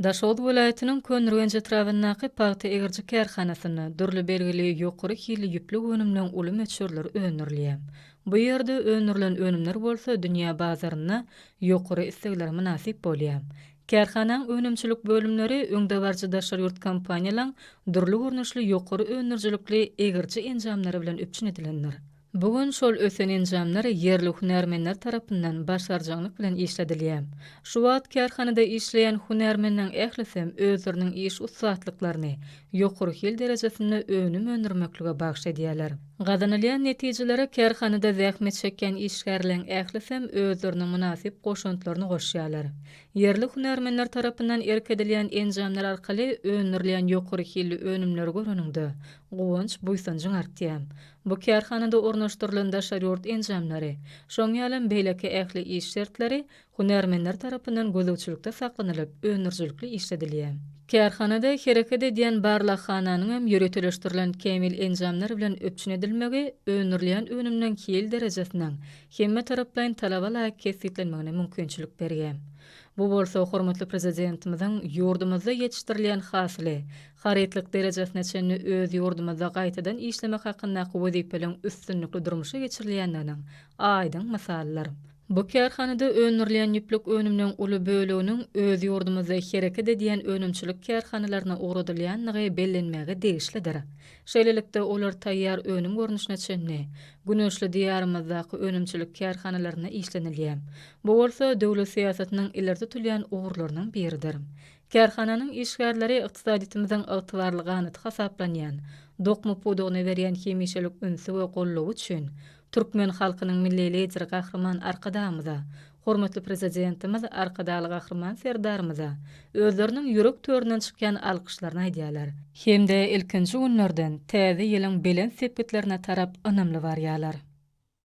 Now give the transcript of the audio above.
Daşoguz welaýatynyň Köneürgenç etrabyndaky pagta egiriji kärhanasynda dürli belgili ýokary hilli ýüplük önümleň uly möçberleri öndürilýär. Bu ýerde öndürilen önümler bolsa dünýä bazarynda ýokary isleglere mynasyp bolýar. Kärhanaň önümçilik bölümleri öňdebaryjy daşary ýurt kompaniýalaň dürli görnüşli ýokary öndürijilikli egiriji enjamlary bilen üpjün edilendir. Bu gün şol ösen enjamlar ýerli hünärmenler tarapyndan başarjaňlyk bilen işledilýär. Şu wagt kärhanada işleýän hünärmenleň ählisem özleriniň iş ussatlyklaryny ýokary hil derejesinde önüm öndürmeklige bagyş edýärler. Gazanylýan netijelere kärhanada zähmet çekýän işgärleň ählisem özleriniň mynasyp goşantlaryny goşýarlar. Ýerli hünärmenler tarapyndan erk edilýän enjamlar arkaly öndürilýän ýokary hilli önümleri göreniňde, guwanç, buýsanjyň artýar. Bu kärhanada ornaşdyrylan daşary ýurt enjamlary, şoň ýalam beýleki ähli iş şertleri hünärmenler tarapyndan gözegçilikde saklanylyp, öndürijilikli işledilýär. Kärhanada hereket edýän barlaghananyň hem ýöriteleşdirilen kämil enjamlar bilen üpjün edilmegi öndürilýän önümleň hil derejesiniň hemmetaraplaýyn talaba laýyk kesgitlenmegine mümkinçilik berýär. Bu bolsa hormatly Prezidentimiziň ýurdumyzda ýetişdirilýän hasyly harytlyk derejesine çenli öz ýurdumyzda gaýtadan işlemek hakyndaky wezipeleriň üstünlikli durmuşa geçirilýändiginiň aýdyň mysalydyr. Bu kärhanada öndürilýän ýüplük önüminiň uly böleginiň öz ýurdumyzda hereket edýän önümçilik kärhanalaryna ugradylýandygy bellenmäge degişlidir. Şeýlelikde, olar taýýar önüm görnüşine çenli güneşli Diýarymyzdaky önümçilik kärhanalarynda işlenilýär. Bu bolsa döwlet syýasatynyň ileri tutulýan ugurlarynyň biridir. Kärhananyň işgärleri ykdysadyýetimiziň ygtybarly ganaty hasaplanýan dokma pudagyna berýän hemişelik ünsi we goldawy üçin türkmen halkynyň Milli Lideri Gahryman Arkadagymyza, hormatly Prezidentimiz Arkadagly Gahryman Serdarymyza özleriniň ýürek töründen çykýan alkyşlaryny aýdýarlar hem-de ilkinji günlerden täze ýylyň belent sepgitlerine tarap ynamly barýarlar.